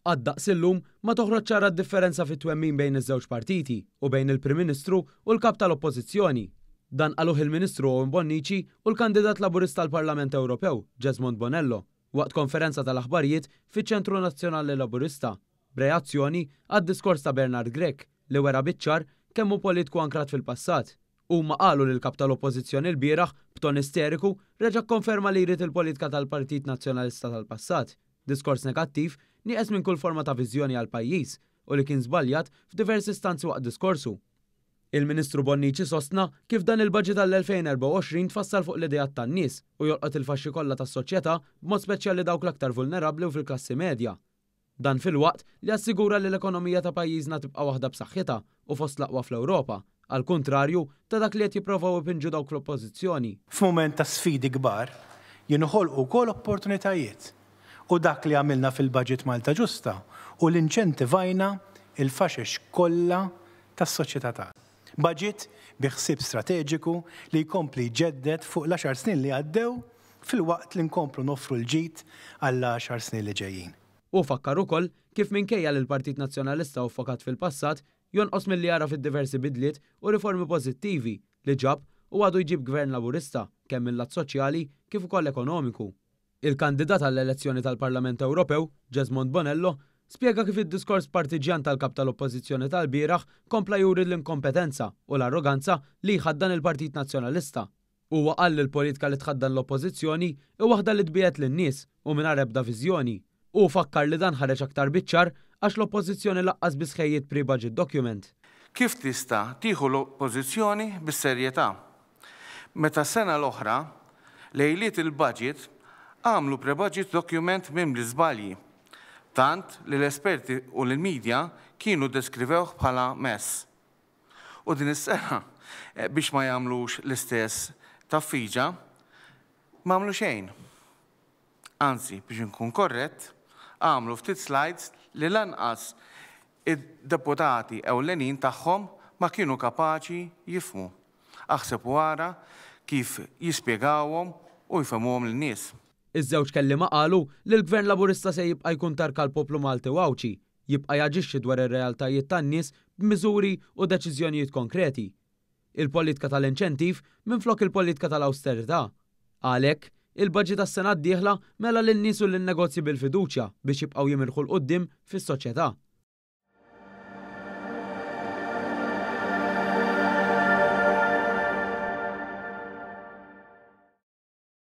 Qatt daqs illum ma toħroġ ċara d-differenza fit-twemmin bejn iż-żewġ partiti u bejn il-Prim Ministru u l-Kap tal-Oppożizzjoni. Dan qaluh il-Ministru Owen Bonnici u l-kandidat Laburista għall-Parlament Ewropew, Jesmond Bonello, waqt konferenza tal-aħbarijiet fiċ-Ċentru Nazzjonali Laburista, b'reazzjoni għad-diskors ta' Bernard Grech li wera biċ-ċar kemm hu politku ankrat fil-passat. Huma qalu li l-Kap tal-Oppożizzjoni lbieraħ, b'ton isteriku, reġa' kkonferma li jrid il-politika tal-Partit Nazzjonalista tal-passat, diskors negattiv, nieqes minn kull forma ta' viżjoni għall-pajjiż u li kien żbaljat f'diversi istanzi waqt diskorsu. Il-Ministru Bonnici sostna kif dan il-Budget għall-2024 tfassal fuq l-ideat tan-nies u jolqot il-faxxi kollha tas-soċjetà b'mod speċjali dawk l-aktar vulnerabbli u fil-klassi medja. Dan filwaqt li assigura li l-ekonomija ta' pajjiżna tibqa' waħda b'saħħitha u fost l-aqwa fl-Ewropa, għall-kuntrarju ta' dak li qed jipprovaw ipinġu dawk fl-Oppożizzjoni. F'mument ta' sfidi kbar, jinħolqu wkoll opportunitajiet. U dak li għamilna fil-Budget Malta Ġusta hu li nċentivajna l-faxex kollha tas-soċjetà tagħna. Budget bi ħsieb strateġiku li jkompli jġedded fuq l-għaxar snin li għaddew filwaqt li nkomplu noffru l-ġid għall-għaxar snin li ġejjin. Hu fakkar ukoll kif minkejja li l-Partit Nazzjonalista hu ffokat fil-passat, jonqos milli jagħraf id-diversi bidliet u riformi pożittivi li ġab u għadu jġib Gvern Laburista kemm mil-lat soċjali kif ukoll ekonomiku. Il-kandidat għall-elezzjoni tal-Parlament Ewropew, Jesmond Bonello, spjega kif id-diskors partiġġjan tal-Kap tal-Oppożizzjoni tal-bieraħ kompla juri l-inkompetenza u l-arroganza li jħaddan il-Partit Nazzjonalista. Huwa qal li l-politika li tħaddan l-Oppożizzjoni hi waħda li tbiegħed lin-nies u mingħajr ebda viżjoni. Hu fakkar li dan ħareġ aktar biċ-ċar għax l-Oppożizzjoni laqqas biss ħejjiet pre-budget document. Kif tista' tieħu l-Oppożizzjoni bis-serjetà? Meta s-sena l-oħra, lejliet il-budget, għamlu pre-budget document mimli żbalji, tant li l-esperti u l-media kienu ddeskrivewh bħala mess. U din is-sena, biex ma jagħmlux l-istess tgħaffiġa, m'għamlu xejn. Anzi, biex inkun korrett, għamlu ftit slides li lanqas id-deputati ewlenin tagħhom ma kienu kapaċi jifhmu. Aħseb u ara kif jispjegawhom u jfehmuhom lin-nies. Iż-żewġ kelliema qalu li l-Gvern Laburista se jibqa' jkun tarka l-poplu Malti u Għawdxi, jibqa' jaġixxi dwar ir-realtajiet tan-nies b'miżuri u deċiżjonijiet konkreti. Il-politka tal-inċentiv minflok il-politka tal-awsterità. Għalhekk, il-baġit għas-sena d-dieħla mela lin-nies u lin-negozji bil-fiduċja biex jibqgħu jimirħu 'l quddiem fis-soċjetà.